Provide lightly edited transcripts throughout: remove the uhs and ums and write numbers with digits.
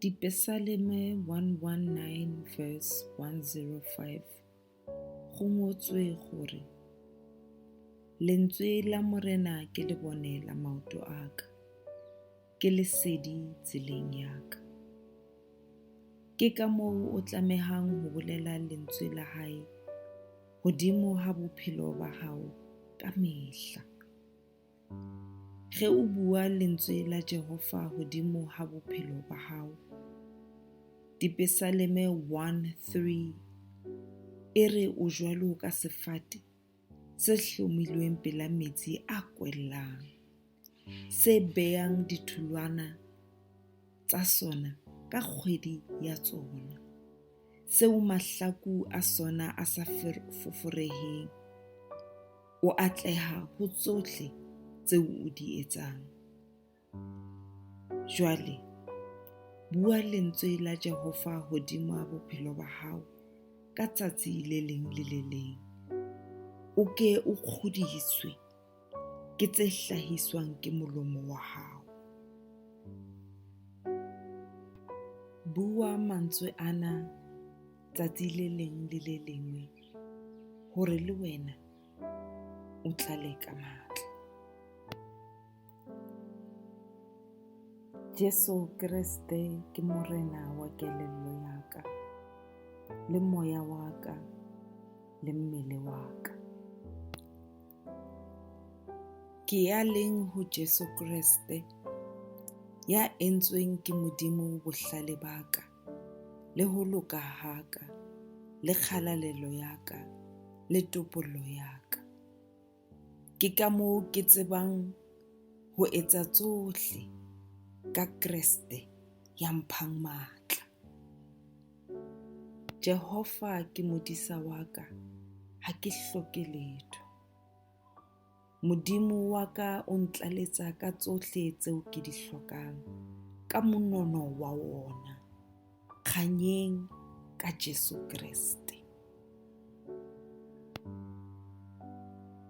Dipesaleme 119 verse 105 go ngotswe gore, Lentswe la Morena ke lebone la maoto a ka, ke lesedi tseleng ya ka. Ke ka moo o tlamehang ho bolela lentswe la hae hodimo ha bophelo ba hao ka mehla. Ge o bua lentswe la Jehova hodimo ha bophelo ba hao, Dipesaleme 1:3 e re o jwalo ka sefate se hlomilweng pela metsi a kwellang, se beyang ditholwana tsa sona ka kgwedi ya tsona, seo mahlaku a sona a sa foforeheng. O atleha ho tsohle tseo o di etsang. Jwale, bua lentswe la Jehova hodima bophelo ba hao ka tsatsi le leng le le leng. O ke o kgodiswe ke tse hlahiswang ke molomo wa hao. Bua mantswe ana tsatsi le leng le le lengwe hore le wena o tlale ka matla. Jesu Kreste ke Morena wa kelello ya ka, le moya wa ka, le mmele wa ka. Ke ya leng ho Jesu Kreste, ya entsweng ke Modimo bohlale ba ka, le ho loka ha ka, le kgalalelo ya ka, le topollo ya ka. Ke ka moo ke tsebang ho etsa tsohle ka Kreste ya mphang matla. Jehova ke modisa wa ka, ha ke hloke letho. Modimo wa ka o ntlaletsa ka tsohle tseo ke di hlokang ka monono wa wona, kganyeng ka Jesu Kreste.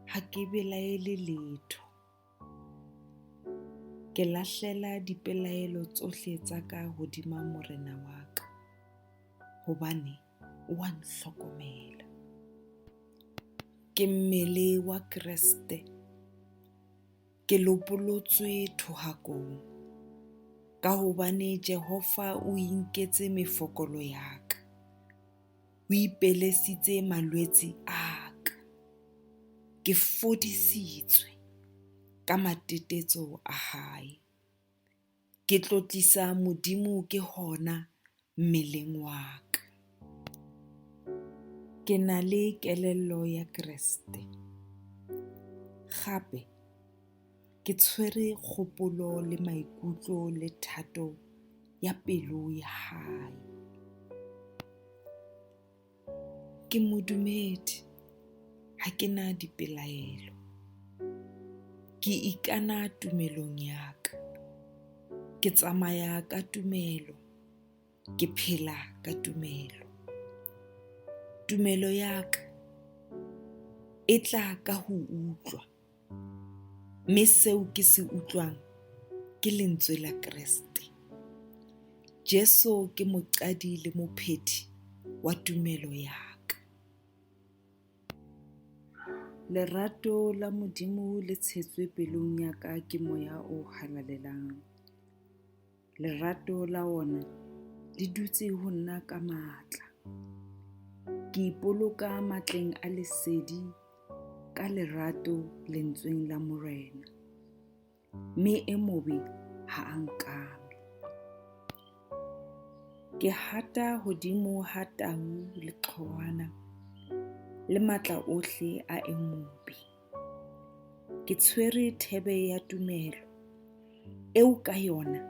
Ha ke belaele letho. Ke lahlela dipelaelo tsohle tsa ka hodima Morena wa ka, hobane o a nhlokomela. Ke mmele wa Kreste, ke lopolotswe thohakong, ka hobane Jehova o inketse mefokolo ya ka, o ipelesitse malwetse a ka. Ke fodisitswe ka matetetso a hae. Ke tlotlisa Modimo ke hona mmeleng wa ka. Ke na le kelello ya Kreste. Gape ke tshwere kgopolo le maikutlo le thato ya pelo ya hae. Ke modumedi, ha ke na dipelaelo. Ke ikana tumelong ya ka. Ke tsamaya ka tumelo, ke phela ka tumelo. Tumelo ya ka e tla ka ho utlwa, mme seo ke se utlwang ke lentswe la Kreste. Jesu ke moqadi le mophethi wa tumelo ya ka. Lerato la Modimo le tshetswe pelong ya ka ke Moya o Halalelang. Lerato la wona le dutse ho nna ka matla. Ke ipoloka matleng a lesedi ka lerato lentsweng la Morena, mme e mobe ha a nkame. Ke hata hodimo ha tau le qhowana le matla ohle a e mobe. Ke tshwere thebe ya tumelo, eo ka yona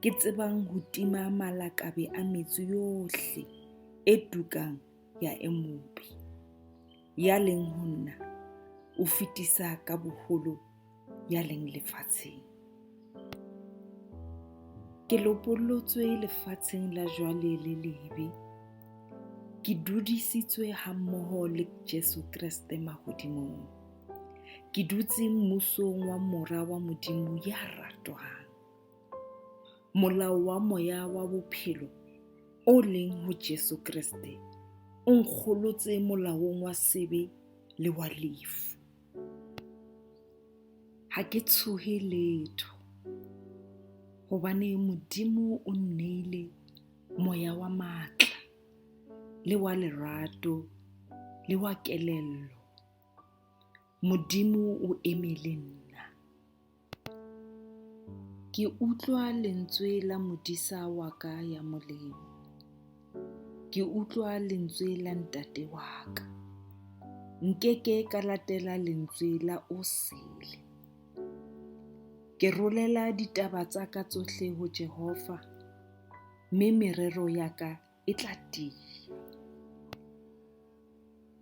ke tsebang ho tima malakabe a metsu yohle e tukang ya e mobe. Ya leng ho nna o fetisa ka boholo ya leng lefatsheng. Ke lopollotswe lefatsheng la jwale le lebe. Ke dudisitswe hammoho le Jesu Kreste mahodimong. Ke dutse mmusong wa Mora wa Modimo ya ratwang. Molao wa moya wa bophelo o leng ho Jesu Kreste o nkgolotse molaong wa sebe le wa lefu. Ha ke tshohe letho, hobane Modimo o nneile moya wa matla, le wa lerato, le wa kelello. Modimo o eme le nna. Ke utlwa lentswe la modisa wa ka ya molemo. Ke utlwa lentswe la ntate wa ka. Nkeke ka latela lentswe la o sele. Ke rolela ditaba tsa ka tsohle ho Jehova, mme merero ya ka e tla tiya.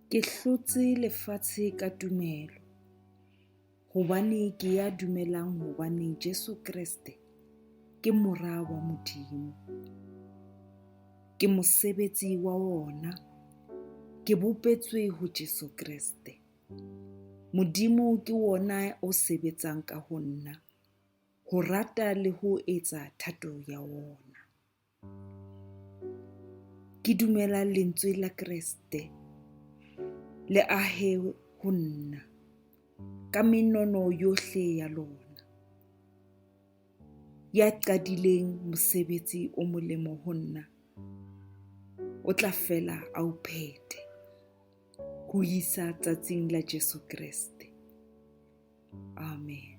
Ke hlotse lefatshe ka tumelo, hobane ke ya dumelang hobane Jesu Kreste ke mora wa Modimo. Ke mosebetsi wa wona, ke bopetswe ho Jesu Kreste. Modimo ke wona o sebetsang ka ho nna, ho rata le ho etsa thato ya wona. Ke dumela lentswe la Kreste le ahe ho nna ka menono yohle ya lona. Ya qadileng mosebetsi o molemo ho nna, o tla fela a o phethe ho isa tsatsing la Jesu Kreste. Amen.